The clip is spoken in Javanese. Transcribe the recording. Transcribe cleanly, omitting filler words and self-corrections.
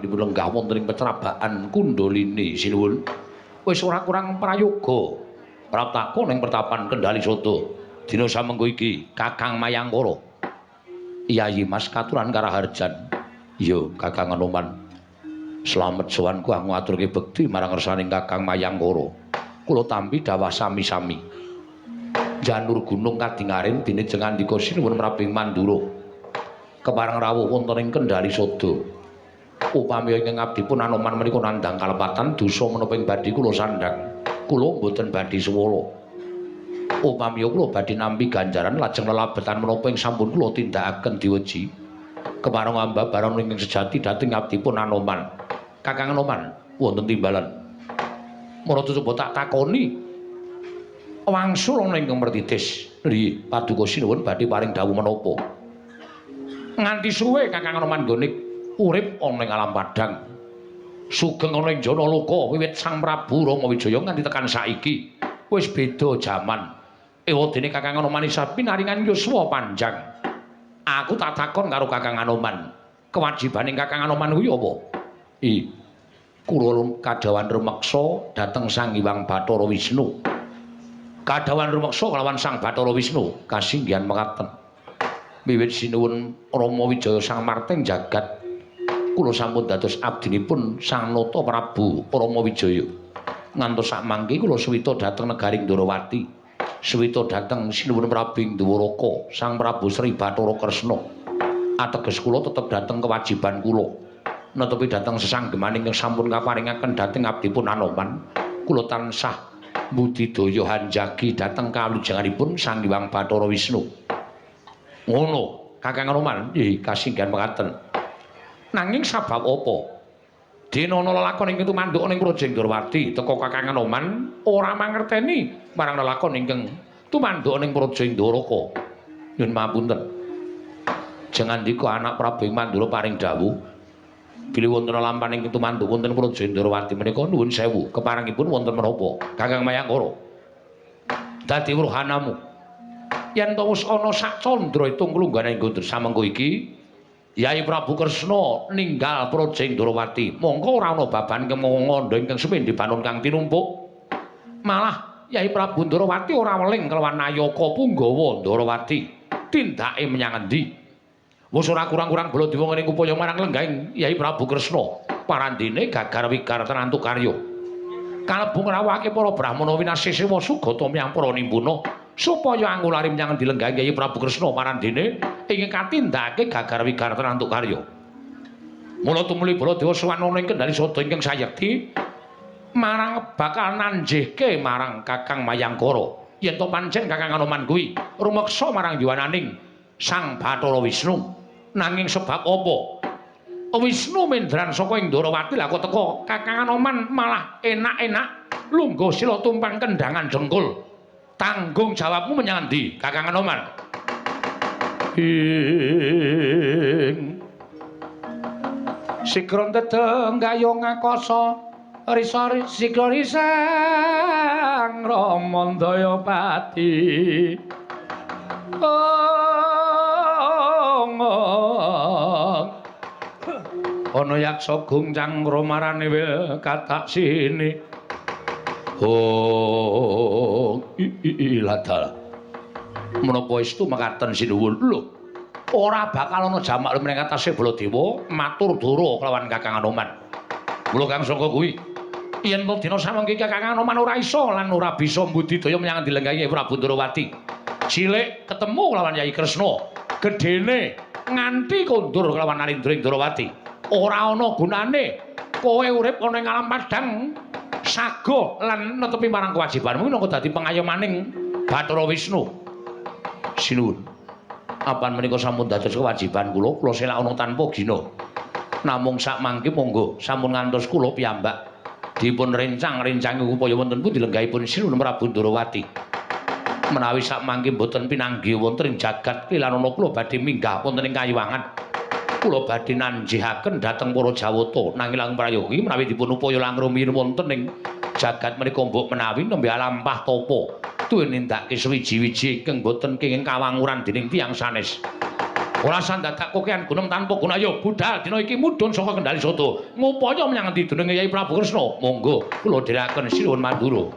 anggenipun lenggah wonten ing pecrabaan Kundalini sinuwun. Wis ora kurang prayoga praptaku ning pertapan Kendali Sada. Dina samengko iki Kakang Mayangkara. Yayi Mas katuran karaharjan. Iya, Kakang Anoman. Slamet sowanku ngaturke bekti marang ngersaning Kakang Mayangkara. Kula tampi dawah sami-sami. Janur gunung kadingaren dene jengandika sinuwun Prabu Mandura. Kepareng rawuh wonten ing Kendali Sada. Upami ingkang abdipun Anoman menika nandhang kalepatan dosa menapa ing badhe kula sandhang. Kula mboten badhe suwala. Upami kula badhe nampi ganjaran lajeng lelabetan menapa ing sampun kula tindakaken diweji. Kepareng ambabaran ingkang sejati dhateng abdipun Anoman. Kakang Anoman wonten timbalan. Marata coba tak takoni wangsul ana ingkang mertitis. Nggih, paduka sinuwun badhe paring dawuh menapa? Nganti suwe Kakang Anoman nggone urip ana ing alam padhang. Sugeng ana ing Janaloka wiwit Sang Prabu Rama Wijaya nganti tekan saiki. Wis beda jaman. Ewadene Kakang Anoman isih pinaringan yuswa panjang. Aku tak takon karo Kakang Anoman. Kewajibane Kakang Anoman kuwi apa? I. Kula kadhawan rumeksa dhateng Sang Hyang Bathara Wisnu. Kadhawan rumeksa kelawan Sang Bathara Wisnu kasinggihan mekaten. Wiwit sinuwun Rama Wijaya Sang Marting jagat kula sampun dados abdinipun Sang Nata Prabu Rama Wijaya. Ngantos sakmangke kula suwita dhateng negari Ndorowati. Suwita dhateng sinuwun Prabu ing Dwaraka, Sang Prabu Sri Bathara Kresna. Ateges kula tetep dhateng kewajiban kula. Netepi dhateng sesanggemaning ingkang sampun kaparingaken dhateng abdipun Anoman, kula tansah budidaya hanjagi dhateng kawilujenganipun Sang Hyang Bathara Wisnu. Ngono, Kakang Anoman, nggih kasinggihan mekaten. Nanging sabab apa? Dene ana lelakon ingkang tumanduk ning Praja Ndorowati, teka Kakang Anoman ora mangerteni marang lelakon ingkang tumanduk ning Praja Ndoraka. Nyuwun pamunten. Jengandika anak Prabu Mandura paring dawuh bilih wonten lampahan ingkang tumanduk wonten Praja Ndorowati menika nuwun sewu keparengipun wonten menapa? Kakang Mayangkara. Dadi wuruhanamu. Yen to wis ana sak candra itung klunggane nggon samengko iki Yai Prabu Kresna ninggal Praja Ndorowati. Mongko ora ana baban kemongko ingkang sependhe banon kang tinumpuk. Malah Yai Prabu Ndorowati ora weling kelawan Nayaka Punggawa Ndorowati. Tindake menyang endi? Wis ora kurang-kurang Baladewa ngene upaya marang lenggahing Yai Prabu Kresna. Parandene gagar wigar tenantu karya. Kalebu ngrawuhake para brahmana winasih sugata miyang para nimbuna supaya angulari menyang dilenggahi Kyai Prabu Kresna marandene ingkang katindakake gagar wigar tenantuk karya. Mula tumuli Baladewa sowan ana ing Kendali Sada ingkang sayekti marang bakal nanjihke marang Kakang Mayangkara. Yen to pancen Kakang Anoman kuwi rumeksa marang yuwananing Sang Bathara Wisnu. Nanging sebab apa? Wisnu mendran saka ing Ndorowati lha kok teka Kakang Anoman malah enak-enak lungguh sila tumpang kendangan dengkul. Tanggung jawabmu menyang endi, Kakang Anoman? Ing Sikron teteng gayung akasa risa sikra risang Rama Ndayapati. Ana yaksa gungcang romarane wil katak sini. Oh, i ladal. Menapa estu mekaten sinuwun? Lho, ora bakal ana jamak lumen ing atase Baladewa matur dara kelawan Kakang Anoman. Mula kang sangka kuwi, yen to dina samangke Kakang Anoman ora iso lan ora bisa mbudidaya menyang dilenggahi Prabu Ndorowati. Cilik ketemu kelawan Yai Kresna, gedene nganti kondur kelawan Narendra Ndorowati. Ora ana gunane kowe urip ana ing alam padhang sago lan netepi marang kewajibanmu minangka dadi pengayomaning Bathara Wisnu. Sinuwun. Apan menika sampun dados kewajiban kula, kula selak ana tanpa gina. Namung sakmangke monggo sampun ngantos kula piyambak dipun rencang-rencangi upaya wonten pundi lenggahipun Sinuwun Prabu Ndorowati. Menawi sakmangke mboten pinanggih wonten ing jagat kilanana kula badhe minggah wonten ing kayiwangan. Kula badhe nanjihaken dhateng para Jawata nanging langkung prayogi menawi dipun upaya langkung rumiyin wonten ing jagat menika mbok menawi nembe alampah tapa tuwin nindakake suwiji-wiji ingkang boten kenging kawanguran dening tiyang sanes. Ora sandadak kokean gunem tanpa guna ya budal dina iki mudhun saka Kendali Sada. Ngupaya menyang endi dununge Yai Prabu Kresna? Monggo kula dherekaken Sinuwun Mandura.